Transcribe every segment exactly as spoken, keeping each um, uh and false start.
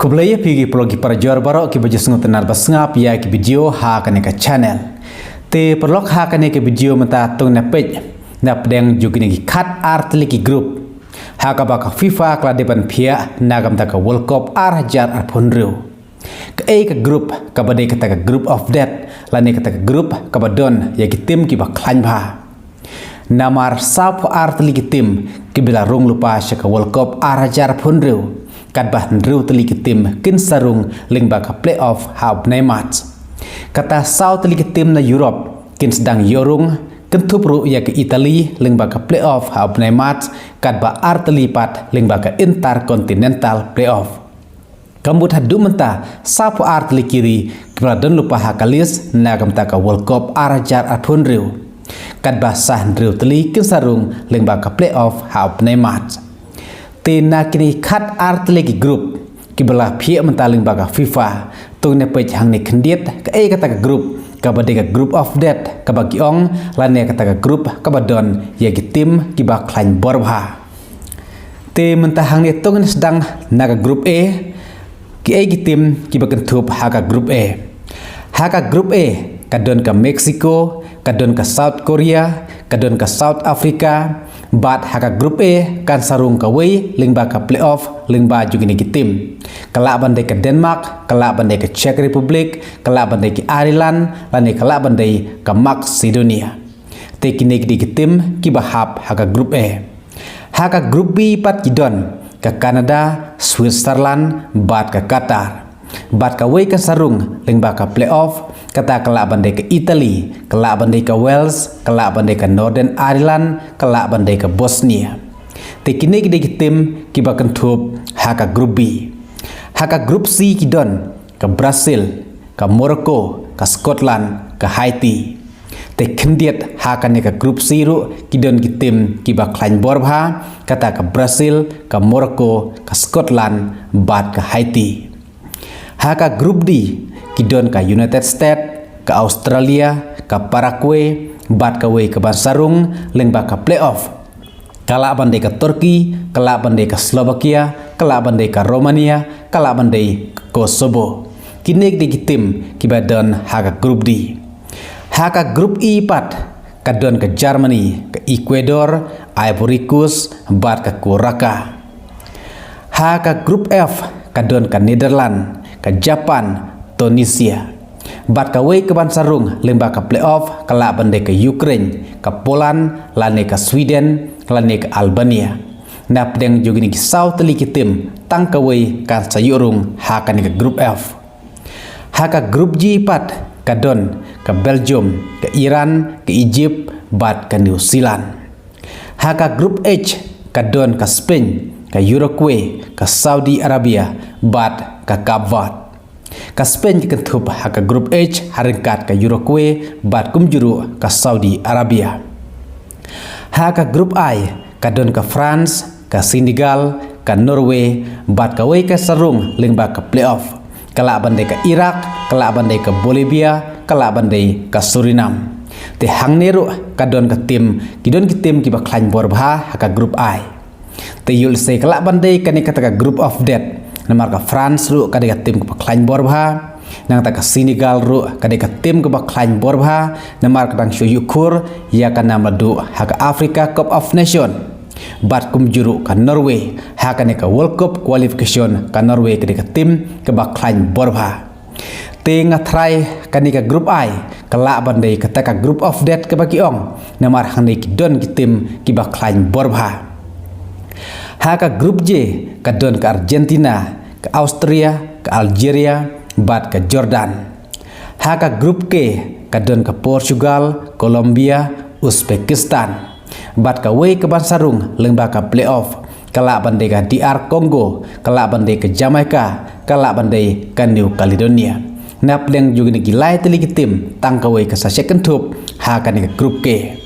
Khublei ïa phi ki paralok ki parajor baroh kiba ju sngewtynnad ba sngap ïa ki video ha kane ka channel. Te paralok, ha kane ka video mynta to ngin ïa peit na pdeng jong kine ki khat ar tylli ki group ha kaba ka FIFA ka la dep ban phiah na ka bynta ka World Cup ar hajar arphew hynriew. Kaei ka group kaba dei kata ka group of death, lane kata ka group kaba don ïa ki tim kiba khlaiñ bha. Namar sawphew ar tylli ki tim kiba la rung lypa sha ka World Cup ar hajar arphew hynriew, katba hynriew tylli ki tim kin sa rung lyngba ka playoff ha u bnai March. Kata saw tylli ki tim na Europe kin sdang ïoh rung, kynthup ruh ïa ka Italy lyngba ka playoff ha u bnai March, katba ar tylli pat lyngba ka Intercontinental Playoff. Ka mut haduh mynta sawphew ar tylli ki ri kiba la don lypa ha ka list na ka bynta ka World Cup ar hajar arphew hynriew, katba sa hynriew tylli kin sa rung lyngba ka playoff ha u bnai March. Te na kine khat ar tylli ki group kiba la phiah mynta lyngba ka FIFA, to ngin ïa peit hangne khyndiat kaei kata ka group kaba dei ka group of death kaba ki ong, lane kata ka group kaba don ïa ki tim kiba khlaiñ bor bha. Te mynta hangne to ngin sdang na ka group A. Kiei ki tim kiba kynthup ha ka group A? Ha ka group A ka don ka Mexico, ka don ka South Korea, ka don ka South Africa. Bad ha ka group A kan sa rung kawei lyngba ka playoff lyngba jong kine ki tim. Ka lah ban dei ka Denmark, ka lah ban dei ka Czech Republic, ka lah ban dei ka Ireland, lane ka lah ban dei ka Macedonia. Te kine ki dei ki tim kiba hap ha ka group A. Ha ka group B pat ki don ka Canada, Switzerland bad ka Qatar. Bad kawei kan sa rung lyngba ka playoff, kata ka lah ban dei ka Italy, ka lah ban dei ka Wales, ka lah ban dei ka Northern Ireland, ka lah ban dei ka Bosnia. Te kine ki dei ki tim kiba kynthup ha ka group B. Ha ka group C ki don ka Brazil, ka Morocco, ka Scotland, ka Haiti. Te khyndiat ha kane ka group C ruh ki don ki tim kiba khlaiñ bor bha, kata ka Brazil, ka Morocco, ka Scotland bad ka Haiti. Ha ka group D ki don ka United States, ka Australia, ka Paraguay bad kawei kaban sa rung lyngba ka playoff. Ka lah ban dei ka Turkey, ka lah ban dei ka Slovakia, ka lah ban dei ka Romania, ka lah ban dei ka Kosovo. Kine ki dei ki tim kiba don ha ka group D. Ha ka group E pat ka don ka Germany, ka Ecuador, Ivory Coast bad ka Curacao. Ha ka group F ka don ka Netherlands, ka Japan, Tunisia. Bad kawei kaban sa rung lyngba ka playoff ka lah ban dei ka Ukraine, ka Poland, lane ka Sweden, lane ka Albania. Na pdeng jong kine ki saw tylli ki tim tang kawei kan sa ïoh rung ha kane ka group F. Ha ka group G pat ka don ka Belgium, ka Iran, ka Egypt bad ka New Zealand. Ha ka group H ka don ka Spain, ka Uruguay, ka Saudi Arabia bad ka Cape Verde. Ka Spain ka kynthup ha ka group H ha ryngkat ka Uruguay bad kumjuh ruh ka Saudi Arabia. Ha ka group I ka don ka France, ka Senegal, ka Norway bad kawei ka sa rung lyngba ka playoff. Ka lah ban dei ka Iraq, ka lah ban dei ka Bolivia, ka lah ban dei ka Suriname. Te hangne ruh ka don ka tim, ki don ki tim kiba khlaiñ bor bha ha ka group I. Te ïoh lehse ka lah ban dei kane kata ka group of death. Namar ka France ruh ka dei ka tim kaba khlaiñ bor bha. Nangta ka Senegal ruh ka dei ka tim kaba khlaiñ bor bha. Namar ka dang shu ïuh khur ïa ka nam la duh ha ka Africa Cup of Nation. Bad kumjuh ruh ka Norway, ha kane ka World Cup qualification ka Norway ka dei ka tim kaba khlaiñ bor bha. Te nga tharai kane ka group I ka lah ban dei kata ka group of death kaba ki ong, namar hangne ki don ki tim kiba khlaiñ bor bha. Ha ka group J ka don ka Argentina, ka Austria, ka Algeria bad ka Jordan. Ha ka group K ka don ka Portugal, Colombia, Uzbekistan. Bad kawei kaban sa rung lyngba ka playoff ka lah ban dei ka D R Congo, ka lah ban dei ka Jamaica, ka lah ban dei ka New Caledonia. Na pdeng jong kine ki lai tylli ki tim tang kawei ka sa shah kynthup ha kane ka group K.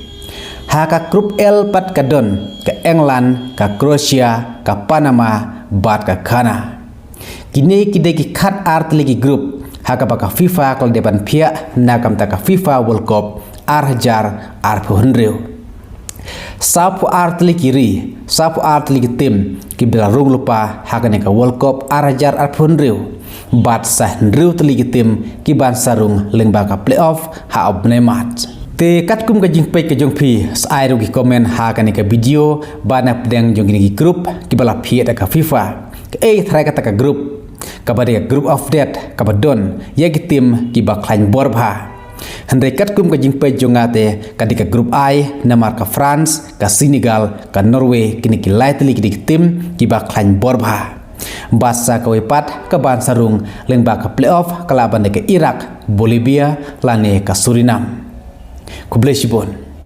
Ha ka group L pat ka don ka England, ka Croatia, ka Panama bad ka Ghana. Kine ki dei ki khat ar tylli ki group ha kaba ka FIFA ka la dep ban phiah na ka bynta ka FIFA World Cup ar hajar arphew hynriew. Saphew ar tylli ki ri, saphew ar tylli ki tim kiba la rung lypa ha kane ka World Cup ar hajar arphew hynriew. Bad sa hynriew tylli ki tim ki ban sa rung lyngba ka playoff ha u bnai March. Te katkum ka jingpeit ka jong phi, sa ai ruh ki comment ha kane ka video ba na pdeng jong kine ki group kiba la phiah da ka FIFA. Kaei trai kata ka group? Kaba dei ka group of death, kaba don ïa ki tim kiba khlaiñ bor bha. Hynrei katkum ka jingpeit jong nga te ka dei ka group I, namar ka France, ka Senegal, ka Norway, kine ki lai tylli ki dei ki tim kiba khlaiñ bor bha. Bad sa kawei pat ka ban sa rung lyngba ka playoff ka lah ban dei ka Iraq, Bolivia lane ka Suriname. Khublei shibun.